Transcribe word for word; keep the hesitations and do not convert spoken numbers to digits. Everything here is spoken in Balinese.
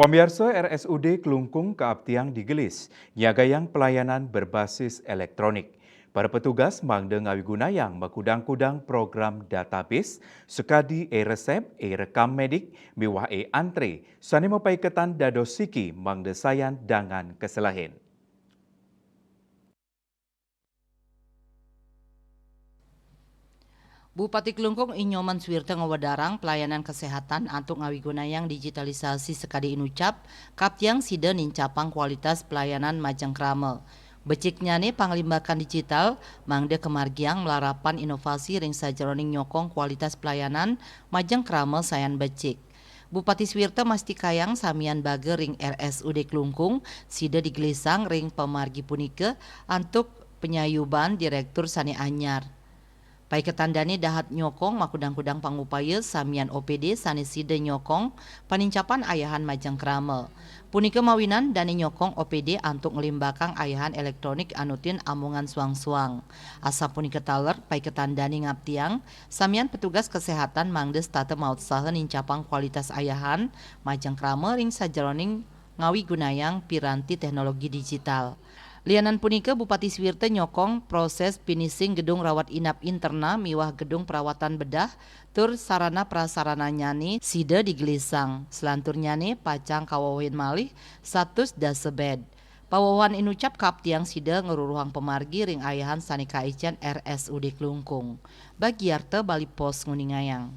Pamiarsa, R S U D Klungkung kaaptiang digelis, nyagayang pelayanan berbasis elektronik. Para petugas mangda ngawigunayang makudang-kudang program database, sakadi e-resep, e-rekam medik, miwah e-antre, sane mapaiketan dados siki mangda sayan dangan keselehin. Bupati Klungkung I Nyoman Suwirta ngwedarang pelayanan kesehatan antuk ngawigunayang digitalisasi sakadi inucap, kaaptiang sida nincapang kualitas pelayanan majeng krama. Beciknyane panglimbakan digital mangda kamargiang malarapan inovasi ring sajeroning nyokong kualitas pelayanan majeng krama sayan becik. Bupati Suwirta mastikayang samian baga ring R S U D Klungkung, sida digelisang ring pamargi punika antuk panyayuban direktur sane anyar. Paiketan dane dahat nyokong makudang-kudang pangupaya samian O P D sane sida nyokong panincapan ayahan majeng krama. Punika mawinan dane nyokong O P D antuk nglimbakang ayahan elektronik anutin amongan suang-suang. Asapunika taler paiketan dane ngaptiang samian petugas kesehatan mangda setata mautsaha nincapang kualitas ayahan majeng krama ring sajeroning ngawigunayang piranti teknologi digital. Lianan punika, Bupati Suwirta nyokong proses finishing gedung rawat inap interna miwah gedung perawatan bedah tur sarana prasarananyane sida digelisang. Selanturnyane pacang kawewehin malih satus dasa bed. Pawewehan inucap kaaptiang sida ngruruhang pamargi ring ayahan sane kaicen R S U D Klungkung. Bagiarta, Bali Post, nguningayang.